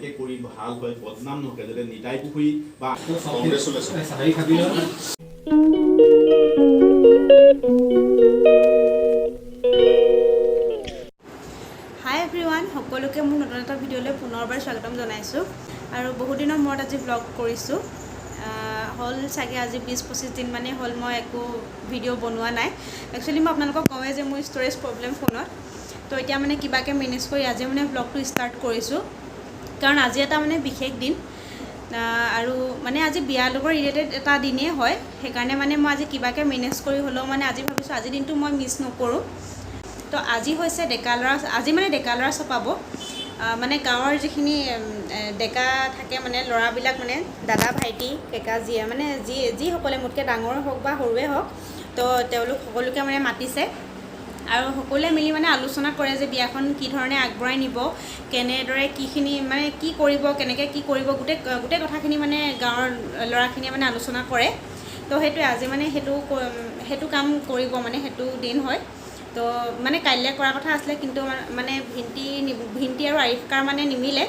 কেনেকৈ কৰি ভাল হয়, বদনাম নহয়, যাতে নিতাই পুখুৰী বা কংগ্ৰেচুলেশ্যন। হাই এভৰিৱান, সকলোকে মোৰ নতুন এটা ভিডিঅ'লৈ পুনৰবাৰ স্বাগতম জনাইছোঁ। আৰু বহুদিনৰ মূৰত আজি ভ্লগ কৰিছোঁ। হ'ল চাগে আজি 20-25 দিনমানেই হ'ল মই একো ভিডিঅ' বনোৱা নাই। একচুৱেলি মই আপোনালোকক কওঁৱে যে মোৰ ষ্ট'ৰেজ প্ৰব্লেম ফোনত। তো এতিয়া মানে কিবাকৈ মেনেজ কৰি আজি মানে ভ্লগটো ষ্টাৰ্ট কৰিছোঁ, কাৰণ আজি এটা মানে বিশেষ দিন আৰু মানে আজি বিয়াৰ লগত ৰিলেটেড এটা দিনেই হয়। সেইকাৰণে মানে মই আজি কিবাকৈ মেনেজ কৰি হ'লেও মানে আজি ভাবিছোঁ আজিৰ দিনটো মই মিছ নকৰোঁ। তো আজি হৈছে ডেকা ল'ৰা, আজি মানে ডেকা ল'ৰা চপাব। মানে গাঁৱৰ যিখিনি ডেকা থাকে, মানে ল'ৰাবিলাক, মানে দাদা, ভাইটি, কেকা, যিয়ে মানে যিসকলে মোতকৈ ডাঙৰ হওক বা সৰুৱে হওক, তো তেওঁলোক সকলোকে মানে মাতিছে আৰু সকলোৱে মিলি মানে আলোচনা কৰে যে বিয়াখন কি ধৰণে আগবঢ়াই নিব, কেনেদৰে কিখিনি মানে কি কৰিব, কেনেকৈ কি কৰিব, গোটেই গোটেই কথাখিনি মানে গাঁৱৰ ল'ৰাখিনিয়ে মানে আলোচনা কৰে। তো সেইটোৱে আজি মানে সেইটো কাম কৰিব, মানে সেইটো দিন হয়। তো মানে কাইলৈ কৰাৰ কথা আছিলে, কিন্তু মানে ভিন্তি আৰু আৰিফকাৰ মানে নিমিলে,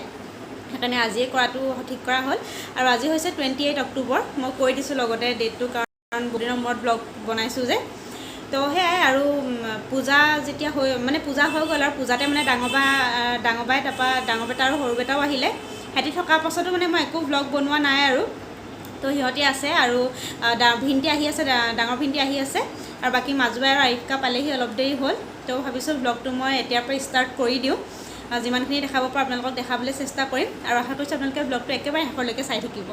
সেইকাৰণে আজিয়ে কৰাটো ঠিক কৰা হ'ল। আৰু আজি হৈছে 28 অক্টোবৰ, মই কৈ দিছোঁ লগতে ডেটটো, কাৰণ বহুদিনৰ মূৰত ব্লগ বনাইছোঁ যে। তো সেয়াই আৰু পূজা যেতিয়া হৈ মানে পূজা হৈ গ'ল আৰু পূজাতে মানে ডাঙৰ বাই, তাৰপৰা ডাঙৰ বেটা আৰু সৰু বেটাও আহিলে। সিহঁতি থকাৰ পাছতো মানে মই একো ব্লগ বনোৱা নাই আৰু। তো সিহঁতি আছে আৰু ভিন্তি আহি আছে, ডাঙৰ ভিন্তি আহি আছে আৰু বাকী মাজুবাই আৰু আৰিফকা পালেহি, অলপ দেৰি হ'ল। তো ভাবিছোঁ ব্লগটো মই এতিয়াৰ পৰা ষ্টাৰ্ট কৰি দিওঁ। যিমানখিনি দেখাব পাৰোঁ আপোনালোকক দেখাবলৈ চেষ্টা কৰিম আৰু আশা কৰিছোঁ আপোনালোকে ব্লগটো একেবাৰে শেষলৈকে চাই থাকিব।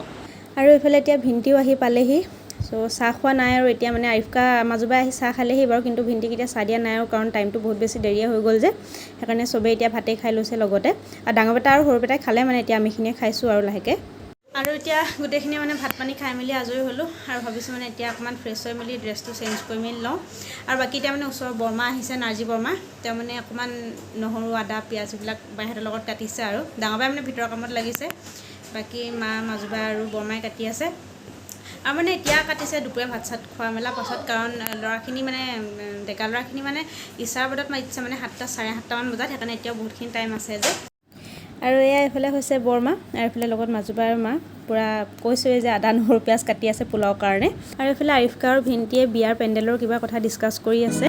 আৰু এইফালে এতিয়া ভিন্তিও আহি পালেহি। চ' চাহ খোৱা নাই আৰু এতিয়া মানে আৰিফকা মাজুবাই আহি চাহ খালেহি বাৰু, কিন্তু ভিন্তিক এতিয়া চাহ দিয়া নাই আৰু, কাৰণ টাইমটো বহুত বেছি দেৰিয়ে হৈ গ'ল যে, সেইকাৰণে চবেই এতিয়া ভাতেই খাই লৈছে লগতে। আৰু ডাঙৰ বেটা আৰু সৰু বেটাই খালে, মানে এতিয়া আমিখিনিয়ে খাইছোঁ আৰু লাহেকৈ। আৰু এতিয়া গোটেইখিনি মানে ভাত পানী খাই মেলি আজৰি হ'লোঁ আৰু ভাবিছোঁ মানে এতিয়া অকণমান ফ্ৰেছ হৈ মেলি ড্ৰেছটো চেঞ্জ কৰি মেলি লওঁ। আৰু বাকী এতিয়া মানে ওচৰৰ বৰমা আহিছে, নাৰ্জী বৰমা, তেওঁ মানে অকণমান নহৰু আদা পিঁয়াজ এইবিলাক বাহঁতৰ লগত কাটিছে আৰু ডাঙৰ বাই মানে ভিতৰৰ কামত লাগিছে, বাকী মা মাজুবা আৰু বৰমাই কাটি আছে। আৰু মানে এতিয়া কাটিছে দুপৰীয়া ভাত চাত খোৱা মেলাৰ পাছত, কাৰণ ল'ৰাখিনি মানে ডেকা ল'ৰাখিনি মানে ইছাৰ বজাত মাতিছে, মানে 7টা 7:30টামান বজাত, সেইকাৰণে এতিয়াও বহুতখিনি টাইম আছে যে। আৰু এয়া এইফালে হৈছে বৰমা আৰু এইফালে লগত মাজুবা আৰু মা, পূৰা কৈছোঁৱেই যে আদা নহৰু পিঁয়াজ কাটি আছে পোলাওৰ কাৰণে। আৰু এইফালে আৰিফকা আৰু ভিন্তিয়ে বিয়াৰ পেণ্ডেলৰ কিবা কথা ডিছকাছ কৰি আছে।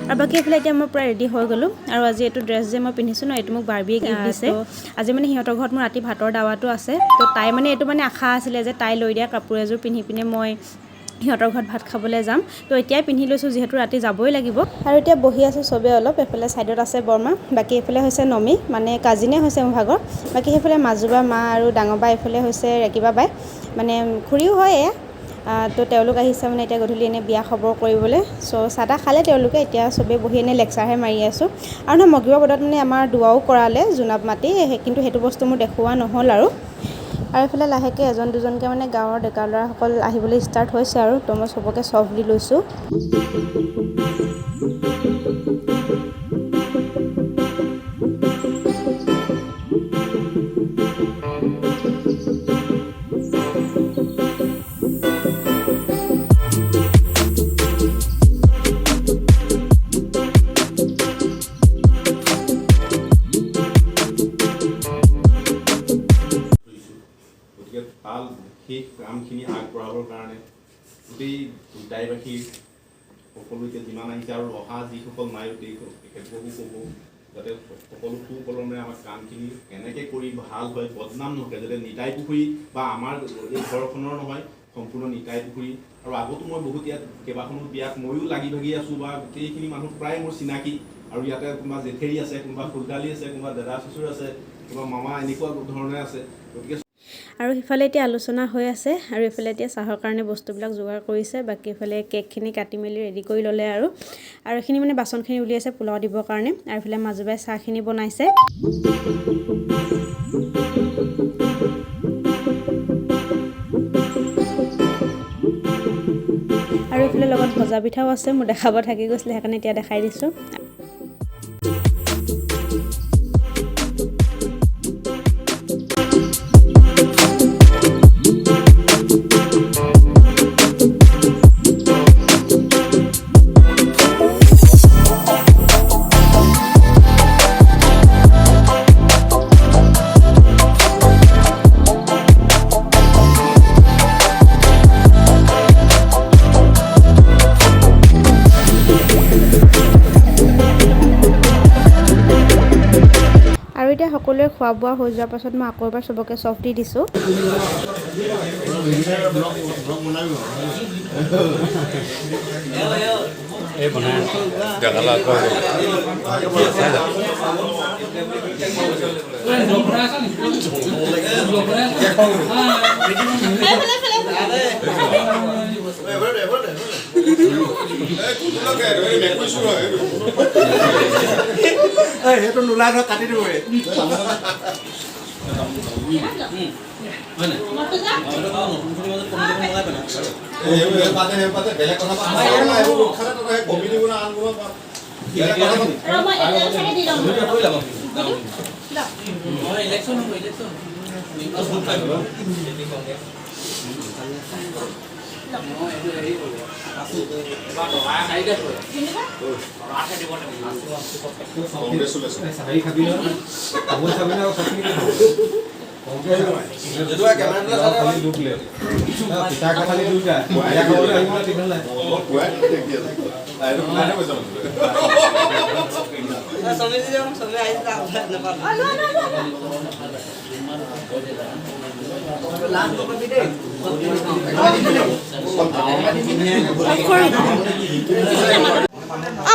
আৰু বাকী এইফালে এতিয়া মই পূৰা ৰেডি হৈ গ'লোঁ। আৰু আজি এইটো ড্ৰেছ যে মই পিন্ধিছোঁ ন, এইটো মোক বাৰ্বিয়ে গিফ্ট দিছে। আজি মানে সিহঁতৰ ঘৰত মোৰ ৰাতি ভাতৰ দাৱাটো আছে। তো তাই মানে এইটো মানে আশা আছিলে যে তাই লৈ দিয়া কাপোৰ এযোৰ পিন্ধি পিনে মই সিহঁতৰ ঘৰত ভাত খাবলৈ যাম। তো এতিয়াই পিন্ধি লৈছোঁ, যিহেতু ৰাতি যাবই লাগিব। আৰু এতিয়া বহি আছোঁ চবেই অলপ, এইফালে ছাইডত আছে বৰমা, বাকী এইফালে হৈছে নমি, মানে কাজিনে হৈছে মোৰ ভাগৰ। বাকী সেইফালে মাজুবা মা আৰু ডাঙৰ বা, এইফালে হৈছে ৰেকিবা বাই, মানে খুৰীও হয় এয়া। তো তেওঁলোক আহিছে মানে এতিয়া গধূলি এনেই বিয়া খবৰ কৰিবলৈ। চ' চাহ তাহ খালে তেওঁলোকে, এতিয়া চবেই বহি এনেই লেকচাৰহে মাৰি আছোঁ। আৰু নহয়, মগিবৰ বদলত মানে আমাৰ দোৱাও কৰালে জোনাব মাতি, কিন্তু সেইটো বস্তু মোৰ দেখুওৱা নহ'ল আৰু। আৰু এইফালে লাহেকৈ এজন দুজনকৈ মানে গাঁৱৰ ডেকা ল'ৰাসকল আহিবলৈ ষ্টাৰ্ট হৈছে আৰু। তো মই চবকে চফ দি লৈছোঁ। গতিকে তাৰ সেই কামখিনি আগবঢ়াবৰ কাৰণে গোটেই নিতাইবাসীৰ সকলো এতিয়া যিমান আহিছে আৰু অহা যিসকল নাই তেখেতলোককো ক'ব যাতে সকলো সুকলমে আমাৰ কামখিনি কেনেকৈ কৰি ভাল হয়, বদনাম নহয়, যাতে নিতাই পুখুৰী বা আমাৰ এই ঘৰখনৰ নহয়, সম্পূৰ্ণ নিতাই পুখুৰী। আৰু আগতো মই বহুত ইয়াত কেইবাখনো বিয়াত ময়ো লাগি ভাগি আছোঁ বা গোটেইখিনি মানুহ প্ৰায় মোৰ চিনাকি। আৰু ইয়াতে কোনোবা জেঠেৰী আছে, কোনোবা খুলশালী আছে, কোনোবা দাদা চচুৰ আছে, কোনোবা মামা, এনেকুৱা ধৰণে আছে। গতিকে আৰু সিফালে এতিয়া আলোচনা হৈ আছে আৰু এইফালে এতিয়া চাহৰ কাৰণে বস্তুবিলাক যোগাৰ কৰিছে। বাকী এইফালে কেকখিনি কাটি মেলি ৰেডি কৰি ল'লে আৰু। আৰু এইখিনি মানে বাচনখিনি উলিয়াইছে পোলাও দিবৰ কাৰণে। আৰু এইফালে মাজুবাই চাহখিনি বনাইছে। আৰু এইফালে লগত ভজা পিঠাও আছে, মোৰ দেখাব থাকি গৈছিলে, সেইকাৰণে এতিয়া দেখাই দিছোঁ। এতিয়া সকলোৱে খোৱা বোৱা হৈ যোৱাৰ পাছত মই আকৌ এবাৰ চবকে চফ দি দিছোঁ। সেইটো নোলাই নহয়, কাটি দিব।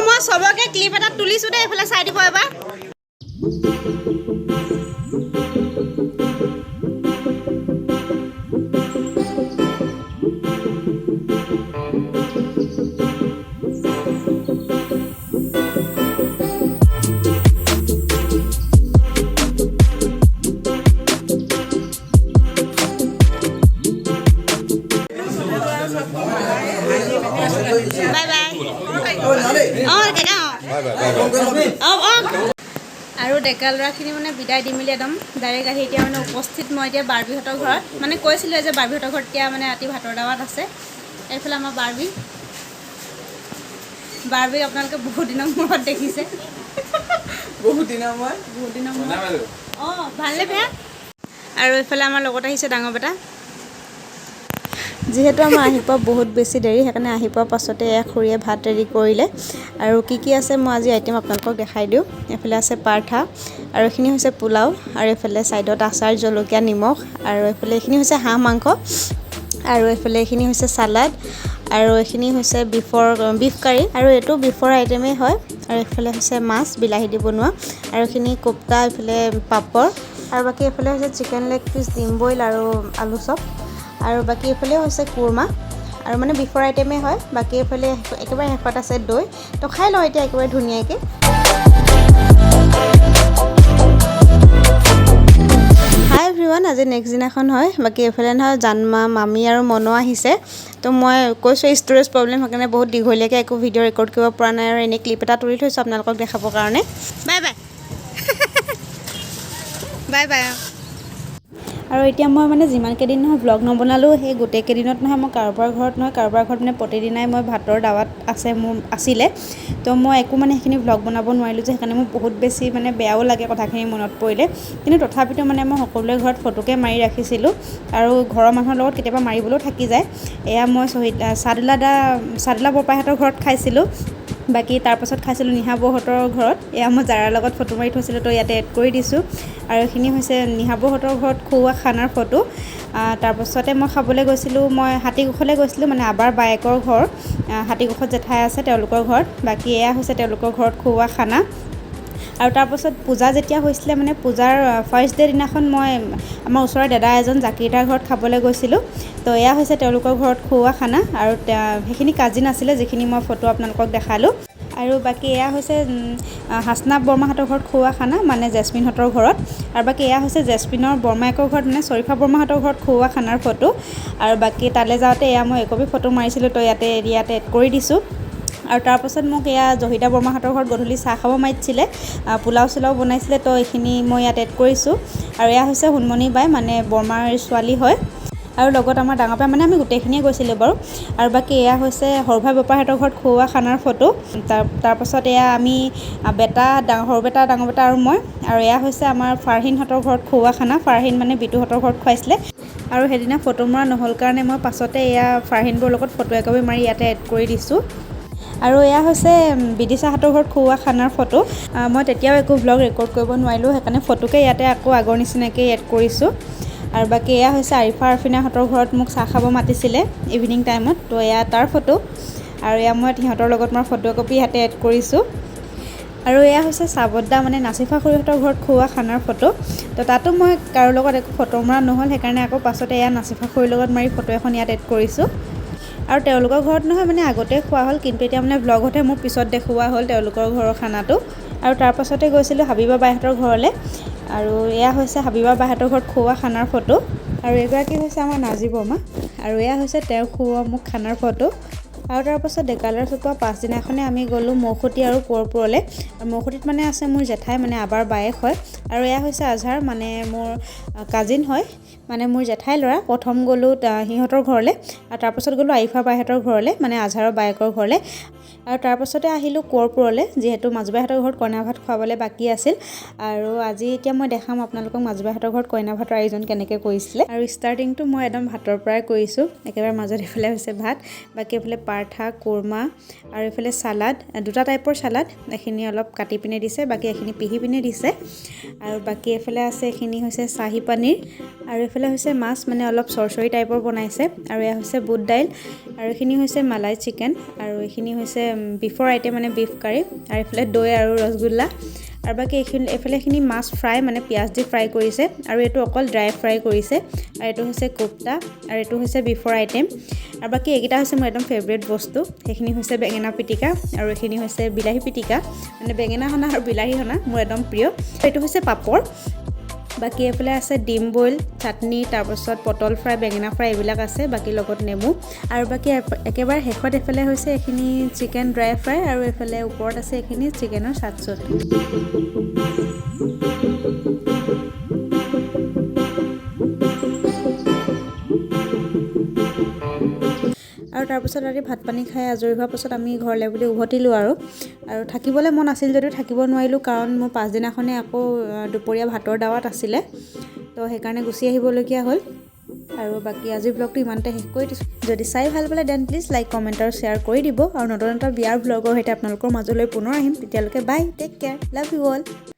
মই চবকে ক্লিপ এটা তুলিছোঁ দেই, এইফালে চাই দিব এবাৰ। Bye bye. অঁ অঁ। আৰু ডেকা ল'ৰাখিনি মানে বিদায় দি মেলি একদম ডাইৰেক্ট আহি এতিয়া মানে উপস্থিত মই এতিয়া বাৰ্বিহঁতৰ ঘৰত। মানে কৈছিলোঁ যে বাৰ্বিহঁতৰ ঘৰত এতিয়া মানে ৰাতি ভাতৰ দাৱাত আছে। এইফালে আমাৰ বাৰ্বি, বাৰ্বিক আপোনালোকে বহুত দিনৰ মূৰত দেখিছে। বহুত দিনৰ মূৰত, বহুত দিনৰ মূৰত। অঁ, ভালনে বেয়া? আৰু এইফালে আমাৰ লগত আহিছে ডাঙৰ বেটা। যিহেতু আমাৰ আহি পোৱা বহুত বেছি দেৰি, সেইকাৰণে আহি পোৱাৰ পাছতে এয়া খুৰীয়ে ভাত ৰেডি কৰিলে। আৰু কি কি আছে মই আজি আইটেম আপোনালোকক দেখাই দিওঁ। এইফালে আছে পাৰঠা, আৰু এইখিনি হৈছে পোলাও, আৰু এইফালে ছাইডত আচাৰ, জলকীয়া, নিমখ, আৰু এইফালে এইখিনি হৈছে হাঁহ মাংস, আৰু এইফালে এইখিনি হৈছে চালাড, আৰু এইখিনি হৈছে বিফ কাৰী, আৰু এইটো বিফৰ আইটেমেই হয়। আৰু এইফালে হৈছে মাছ বিলাহী দি বনোৱা, আৰু এইখিনি কোপ্তা, এইফালে পাপৰ, আৰু বাকী এইফালে হৈছে চিকেন লেগ পিচ, ডিম বইল আৰু আলু চপ, আৰু বাকী এইফালে হৈছে কুৰ্মা, আৰু মানে বিফৰ আইটেমেই হয়। বাকী এইফালে একেবাৰে শেষত আছে দৈ। তো খাই লওঁ এতিয়া একেবাৰে ধুনীয়াকৈ। হাই এভৰিৱান, আজি নেক্সট দিনাখন হয়। বাকী এইফালে নহয় জানমা, মামী আৰু মনো আহিছে। তো মই কৈছোঁ ষ্ট'ৰেজ প্ৰব্লেম, সেইকাৰণে বহুত দীঘলীয়াকৈ একো ভিডিঅ' ৰেকৰ্ড কৰিব পৰা নাই, আৰু এনেই ক্লিপ এটা তুলি থৈছোঁ আপোনালোকক দেখাবৰ কাৰণে। Bye bye, bye bye. আৰু এতিয়া মই মানে যিমানকেইদিন নহয় ভ্লগ নবনালোঁ, সেই গোটেইকেইদিনত নহয় মই কাৰোবাৰ ঘৰত নহয় কাৰোবাৰ ঘৰত মানে প্ৰতিদিনাই মই ভাতৰ দাৱাত আছে মোৰ আছিলে। তো মই একো মানে সেইখিনি ভ্লগ বনাব নোৱাৰিলোঁ যে, সেইকাৰণে মোৰ বহুত বেছি মানে বেয়াও লাগে কথাখিনি মনত পৰিলে। কিন্তু তথাপিতো মানে মই সকলোৰে ঘৰত ফটোকে মাৰি ৰাখিছিলোঁ, আৰু ঘৰৰ মানুহৰ লগত কেতিয়াবা মাৰিবলৈও থাকি যায়। এয়া মই শ্বহীদ চাদুলা দা, চাদুলা বৰপাইহঁতৰ ঘৰত খাইছিলোঁ। বাকী তাৰপাছত খাইছিলোঁ নিহা বৌহঁতৰ ঘৰত। এয়া মই জাৰাৰ লগত ফটো মাৰি থৈছিলোঁ, তো ইয়াতে এড কৰি দিছোঁ। আৰু এইখিনি হৈছে নিহা বৌহঁতৰ ঘৰত খুওৱা খানাৰ ফটো। তাৰপাছতে মই খাবলৈ গৈছিলোঁ, মই হাতীগোখলৈ গৈছিলোঁ, মানে আবাৰ বায়েকৰ ঘৰ হাতীগোখত জেঠাই আছে তেওঁলোকৰ ঘৰত। বাকী এয়া হৈছে তেওঁলোকৰ ঘৰত খুওৱা খানা। আৰু তাৰপাছত পূজা যেতিয়া হৈছিলে, মানে পূজাৰ ফাৰ্ষ্ট ডে দিনাখন মই আমাৰ ওচৰৰ দাদা এজন জাকিৰদাৰ ঘৰত খাবলৈ গৈছিলোঁ। তো এয়া হৈছে তেওঁলোকৰ ঘৰত খুওৱা খানা, আৰু সেইখিনি কাজিন আছিলে যিখিনি মই ফটো আপোনালোকক দেখালোঁ। আৰু বাকী এয়া হৈছে হাচনা বৰমাহঁতৰ ঘৰত খুওৱা খানা, মানে জেচমিনহঁতৰ ঘৰত। আৰু বাকী এয়া হৈছে জেচমিনৰ বৰমায়েকৰ ঘৰত, মানে চৰিফা বৰমাহঁতৰ ঘৰত খুওৱা খানাৰ ফটো। আৰু বাকী তালৈ যাওঁতে এয়া মই একপি ফটো মাৰিছিলোঁ, তো ইয়াতে ইয়াতে এড কৰি দিছোঁ। আৰু তাৰপাছত মোক এয়া জহিদা বৰমাহঁতৰ ঘৰত গধূলি চাহ খাব মাতিছিলে, পোলাও চোলাও বনাইছিলে, তো এইখিনি মই ইয়াত এড কৰিছোঁ। আৰু এয়া হৈছে সোণমণি বাই, মানে বৰমাৰ ছোৱালী হয়, আৰু লগত আমাৰ ডাঙৰ বাই, মানে আমি গোটেইখিনিয়ে গৈছিলোঁ বাৰু। আৰু বাকী এয়া হৈছে সৰুভাই বৰপাহঁতৰ ঘৰত খুওৱা খানাৰ ফটো। তাৰপাছত এয়া আমি বেটা, সৰু বেটা, ডাঙৰ বেটা আৰু মই। আৰু এয়া হৈছে আমাৰ ফাৰহিনহঁতৰ ঘৰত খুওৱা খানা। ফাৰহিন মানে বিতুহঁতৰ ঘৰত খুৱাইছিলে। আৰু সেইদিনা ফটো মৰা নহ'ল কাৰণে মই পাছতে এয়া ফাৰহিনবোৰ লগত ফটো একপি মাৰি ইয়াতে এড কৰি দিছোঁ। আৰু এয়া হৈছে বিদিশাহঁতৰ ঘৰত খুওৱা খানাৰ ফটো। মই তেতিয়াও একো ভ্লগ ৰেকৰ্ড কৰিব নোৱাৰিলোঁ, সেইকাৰণে ফটোকে ইয়াতে আকৌ আগৰ নিচিনাকৈ এড কৰিছোঁ। আৰু বাকী এয়া হৈছে আৰিফা আৰফিনাহঁতৰ ঘৰত মোক চাহ খাব মাতিছিলে ইভিনিং টাইমত, তো এয়া তাৰ ফটো। আৰু এয়া মই সিহঁতৰ লগত মই ফটো একপি ইয়াতে এড কৰিছোঁ। আৰু এয়া হৈছে চাবদ্দা মানে নাচিফা খুৰীহঁতৰ ঘৰত খুওৱা খানাৰ ফটো। তো তাতো মই কাৰো লগত একো ফটো মৰা নহ'ল, সেইকাৰণে আকৌ পাছতে এয়া নাচিফা খুৰীৰ লগত মাৰি ফটো এখন ইয়াত এড কৰিছোঁ। আৰু তেওঁলোকৰ ঘৰত নহয় মানে আগতে খোৱা হ'ল, কিন্তু এতিয়া মানে ভ্লগতহে মোৰ পিছত দেখুওৱা হ'ল তেওঁলোকৰ ঘৰৰ খানাটো। আৰু তাৰ পাছতে গৈছিলোঁ হাবিবা বাইহঁতৰ ঘৰলৈ। আৰু এয়া হৈছে হাবিবা বাইহঁতৰ ঘৰত খুওৱা খানাৰ ফটো। আৰু এগৰাকী হৈছে আমাৰ নাজী বৰমা, আৰু এয়া হৈছে তেওঁ খুওৱা মোক খানাৰ ফটো। আৰু তাৰপাছত ডেকালৰা চপোৱা পাছদিনাখনে আমি গ'লোঁ মৌখুটি আৰু কোঁৱৰপুৰলৈ। আৰু মৌখুটিত মানে আছে মোৰ জেঠাই, মানে আবাৰ বায়েক হয়। আৰু এয়া হৈছে আজহাৰ, মানে মোৰ কাজিন হয়, মানে মোৰ জেঠাই ল'ৰা। প্ৰথম গ'লোঁ সিহঁতৰ ঘৰলৈ, আৰু তাৰপাছত গ'লোঁ আৰিফা বাইহঁতৰ ঘৰলৈ, মানে আজহাৰৰ বায়েকৰ ঘৰলৈ। আৰু তাৰপাছতে আহিলোঁ কোঁৱৰপুৰলৈ, যিহেতু মাজুবাইহঁতৰ ঘৰত কইনা ভাত খুৱাবলৈ বাকী আছিল। আৰু আজি এতিয়া মই দেখাম আপোনালোকক মাজুবাইহঁতৰ ঘৰত কইনা ভাতৰ আয়োজন কেনেকৈ কৰিছিলে। আৰু ষ্টাৰ্টিংটো মই একদম ভাতৰ পৰাই কৰিছোঁ। একেবাৰে মাজত এইফালে হৈছে ভাত, বাকী এইফালে পাৰঠা, কোৰমা আৰু এইফালে চালাড, দুটা টাইপৰ চালাড, এইখিনি অলপ কাটি পিনে দিছে, বাকী এইখিনি পিহি পিনে দিছে। আৰু বাকী এইফালে আছে এইখিনি হৈছে চাহী পনীৰ, আৰু এইফালে হৈছে মাছ, মানে অলপ চৰচৰি টাইপৰ বনাইছে। আৰু এয়া হৈছে বুট দাইল, আৰু এইখিনি হৈছে মালাই চিকেন, আৰু এইখিনি হৈছে বিফৰ আইটেম মানে বিফ কাৰী, আৰু এইফালে দৈ আৰু ৰসগোল্লা। আৰু বাকী এইখিনি এইফালে এইখিনি মাছ ফ্ৰাই, মানে পিঁয়াজ দি ফ্ৰাই কৰিছে, আৰু এইটো অকল ড্ৰাই ফ্ৰাই কৰিছে। আৰু এইটো হৈছে কোপ্তা, আৰু এইটো হৈছে বিফৰ আইটেম। আৰু বাকী এইকেইটা হৈছে মোৰ একদম ফেভৰেট বস্তু। সেইখিনি হৈছে বেঙেনা পিটিকা, আৰু এইখিনি হৈছে বিলাহী পিটিকা, মানে বেঙেনা সনা আৰু বিলাহী সনা মোৰ একদম প্ৰিয়। এইটো হৈছে পাপৰ। বাকী এইফালে আছে ডিম বইল, চাটনি, তাৰপাছত পটল ফ্ৰাই, বেঙেনা ফ্ৰাই এইবিলাক আছে, বাকী লগত নেমু। আৰু বাকী একেবাৰে শেষত এইফালে হৈছে এইখিনি চিকেন ড্ৰাই ফ্ৰাই, আৰু এইফালে ওপৰত আছে এইখিনি চিকেনৰ চাটচুট। আৰু তাৰপাছত ৰাতি ভাত পানী খাই আজৰি হোৱাৰ পাছত আমি ঘৰলৈ বুলি উভতিলোঁ। আৰু আৰু থাকিবলৈ মন আছিল যদিও থাকিব নোৱাৰিলোঁ, কাৰণ মোৰ পাছদিনাখনে আকৌ দুপৰীয়া ভাতৰ দাৱাত আছিলে, তো সেইকাৰণে গুচি আহিবলগীয়া হ'ল। আৰু বাকী আজিৰ ব্লগটো ইমানতে শেষ কৰি দিছোঁ। যদি চাই ভাল পালে then please like, comment আৰু শ্বেয়াৰ কৰি দিব। আৰু নতুন এটা বিয়াৰ ব্লগৰ সৈতে আপোনালোকৰ মাজলৈ পুনৰ আহিম। তেতিয়ালৈকে bye, take care, love you all.